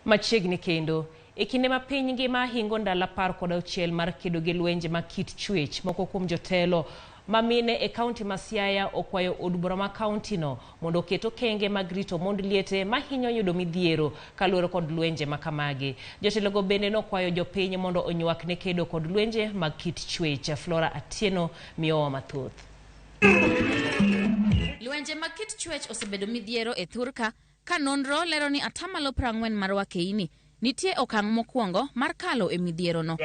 Machiegni kendo, e kinde ma piny ngima hingo ndalo 16 mar kedo gi lwenje mag kit chwech, moko kuom jotelo ma mine e kaunti ma Siaya okwayo od bura ma kauntino mondo oket okenge mag rito mond liete mahinyo yudo midhiero kaluwore kod lwenje ma kamagi. Jotelogo bende nokwayo jopiny mondo onywak ne kedo kod lwenje mag kit chwech. Flora Atieno miyowa mathoth. Lwenje mag kit chwech osebedo midhiero e thurka ka nonro lero ni atamalo 40 mar wakeini nitie okang' mokwongo mar kalo e midhierono.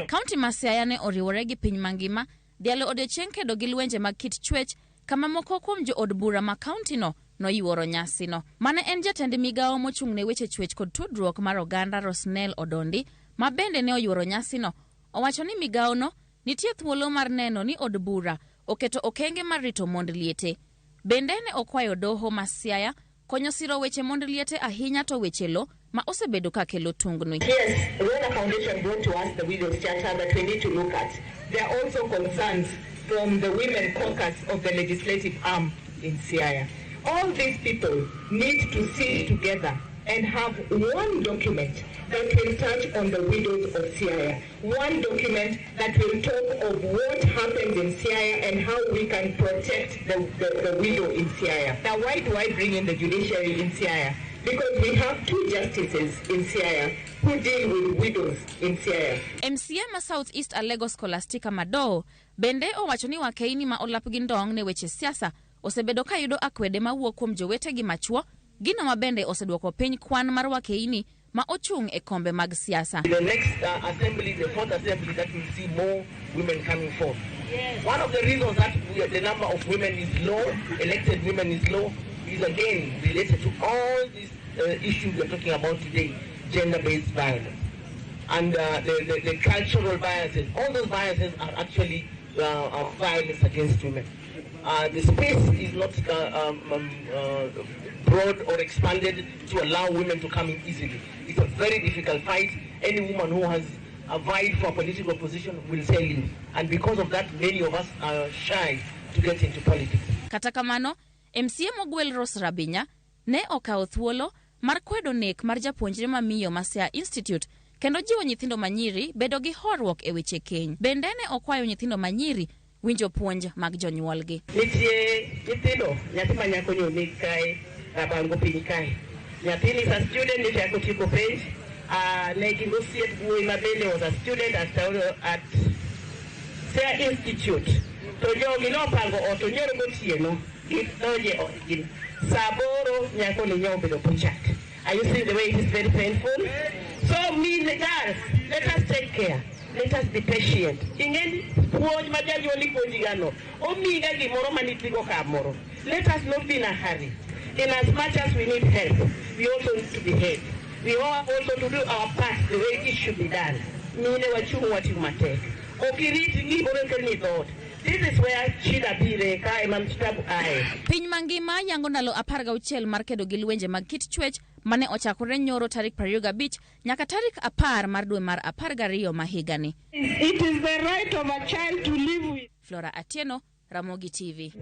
Kaunti ma Siaya ne oriwore gi piny mangima dhialo odiechieng' kedo gi lwenje mag kit chwech kama moko kuom jood bura ma kauntino noyuoro nyasino. Mane en jatend migawo mochung' ne weche chwech kod tudruok mar oganda Rosnell Odondi ma bende ne oyuoro nyasino owacho ni migawono nitie thuolo mar neno ni od bura oketo okenge mar rito mond liete. Bende ne okwayo doho ma Siaya konyo siro weche mond liete ahinya to weche lo ma osebedo ka kelo tungni. Yes, Rwanda Foundation brought to us the Widows Charter that we need to look at. There are also concerns from the women caucus of the legislative arm in Siaya. All these people need to sit together and have one document that will touch on the widows of Siaya, one document that will talk of what happens in Siaya and how we can protect the widow in Siaya. Now, why do I bring in the judiciary in Siaya? Because we have two justices in Siaya who deal with widows in Siaya. MCA ma South East Alego Scholastica Madoo bende owacho ni wakeini ma olapgi ndong' ne weche siasa osebedo ka yudo akwede mawuok kuom jowetegi machuo, gino ma bende oseduoko piny kwan mar wakeini ma ochung' e kombe mag siasa. The next assembly, the fourth assembly, that will see more women coming forth. One of the reasons that the number of women is low, elected women is low, is again related to all these issues we're talking about today, gender-based violence. And the cultural biases, all those biases are actually violence against women. The space is not broad or expanded to allow women to come in easily. It's a very difficult fight. Any woman who has vied for a political position will tell you. And because of that, many of us are shy to get into politics. Kata kamano, MCA mogwel Rose Rabinya ne okawo thuolo mar kwedo nek mar japuonjre ma miyo ma Siaya Institute kendo jiwo nyithindo manyiri bedo gi horuok e weche keny. Bende ne okwayo nyithindo manyiri winjo puonj mag jonyuolgi. Nitie nyithindo, nyathi ma nyako ni oneg kae, Rabango piny kae. Nyathini is a student, nyocha otieko penj. Ne gin osiep wuoyi ma bende was a student at Siaya Institute. To jogi nopango ot onyoro gotieno, gidonje odgi. Saa 8 nyako ni nyo obedo butchered. Are you seeing the way it is very painful? So me, girls, let us take care. Let us be patient. Ing'eni puonj ma janyuol ipuonji gano, omiga gimoro manithigo kamoro. Let us not be in a hurry. In as much as we need help, we also need to be helped. We are also to do our part the way it should be done. Mine wachung' watim matek. Ok irit gimoro kelni dhoot. This is where shida bire ka ema mtabu ae. Piny mangima yango ndalo 16 mar kedo gi lwenje mag kit chwech mane ochakore nyoro tarik 25 nyaka tarik 10 mar dwe mar 12 ma higani. It is the right of a child to live with. Flora Atieno, Ramogi TV.